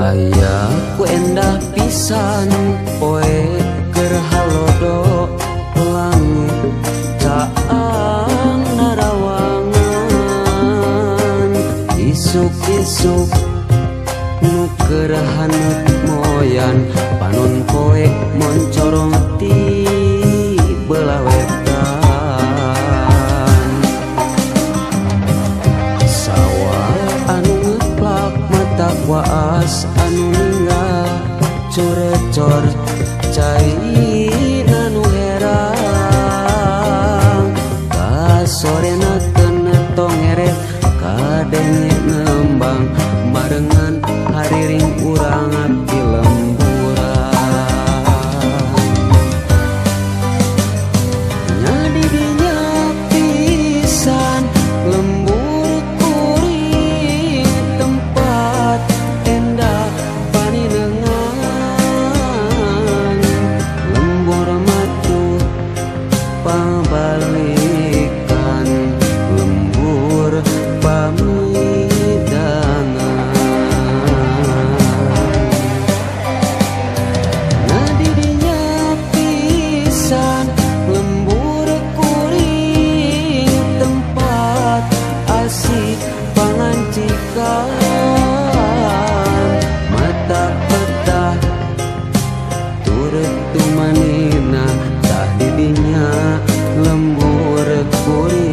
Aya ku endah pisan poe keur halodo langit caang narawangan isuk-isuk nu keur haneut moyan panon poe moncorong ti belah wetan sawah anu ngeplak mata waas anu ninggal corecor cai nanu herang kasorena kena tongeret kadenge ngembang barengan hariring urang abdi lemburan nyadi dinya pisan lembur kuring tempat endah paninengan lembur matu pabalikan lembur pamidangan nadi dinya pisan lembur kuring tempat asih pangancikan mata petah turut tumanina tah didinya lembur kuring.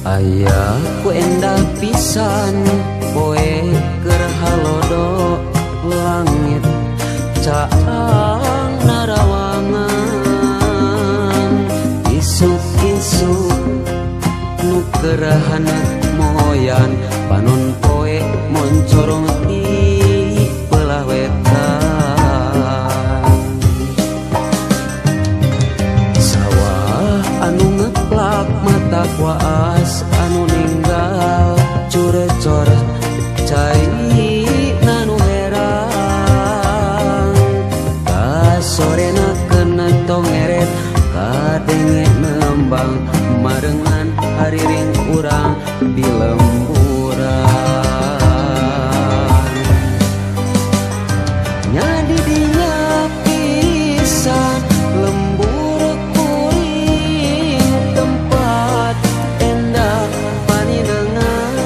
Aya ku endah pisan poe keur halodo langit caang narawangan isuk-isuk nu keur haneut moyan panon poe moncorong ti belah wetan sawah anu ngeplak mata waas anu ninggal curecor cai nanu herang kasorena kena tongeret kadenge nembang marengan hariring urang di lemburan nyadi dinya pisan lembur kuring tempat endah paninengan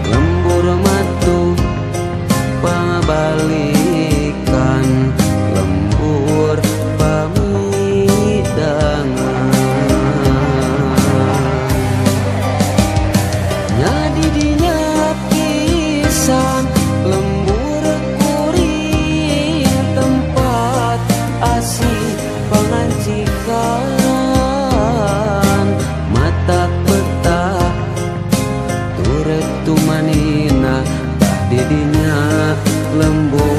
lembur matu pabalikan lembur pamidangan nyadi dinya pisan lembur kuring tempat asih pangancikan mata petah turut tumanina tah didinya lembur.